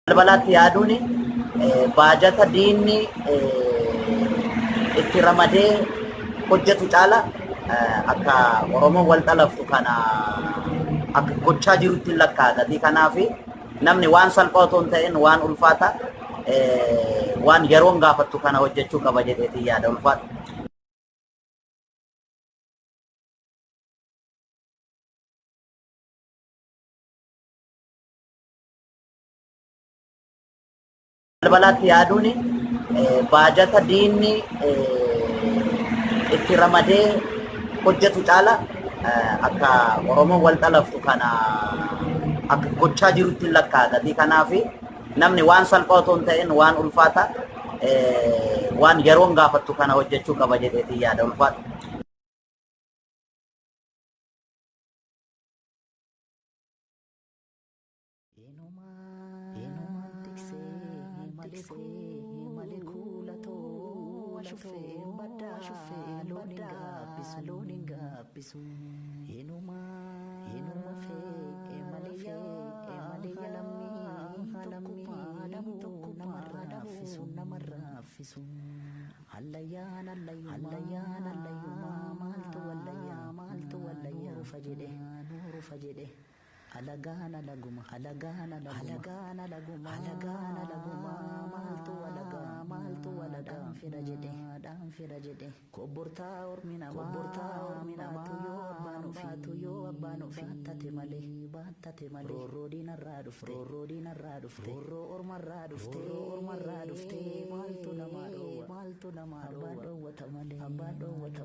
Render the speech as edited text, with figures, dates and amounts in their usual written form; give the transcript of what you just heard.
Balbalaatti yaaduun baajata diinni itti ramadee hojjetu caala akka Oromoon wal xalaftu kana akka gochaa jirutti hin lakkaa'ata. Kanaaf namni waan salphaa otoo hin ta'in waan ulfaata, waan yeroon gaafattu kana hojjechuu qaba jedheetiin yaada, ulfaata. Balbalaatti yaaduun baajata diinni itti ramadee hojjetu caala akka Oromoon wal xalaftu kana akka gochaa jirutti hin lakkaa'ata. Kanaaf namni waan salphaa otoo hin ta'in waan ulfaata, waan yeroon gaafattu kana hojjechuu qaba jedheetiin yaada, ulfaata. Allayyaan allayyumaa allayyumaa maaltu wallayyaa maaltu wallayyaa rufa jedhe nuurufa jedhe alagaan alaguma alagaan alaguma alagaan alaguma alagaan alaguma maaltu walagaa maaltu walagaa fira jedhe dhaan fira jedhe kobbortaa ormi namaa kobbortaa ormi namaa yoo abbaan ofii yoo abbaan ofii baattate malee baattate malee roorroo diinarraa dhufte roorroo diinarraa dhufte roorroo ormarraa dhufte roorroo ormarraa dhufte maaltu namaa dhoowwa maaltu namaa dhoowwa abbaan dhoowwata malee abbaan dhoowwata.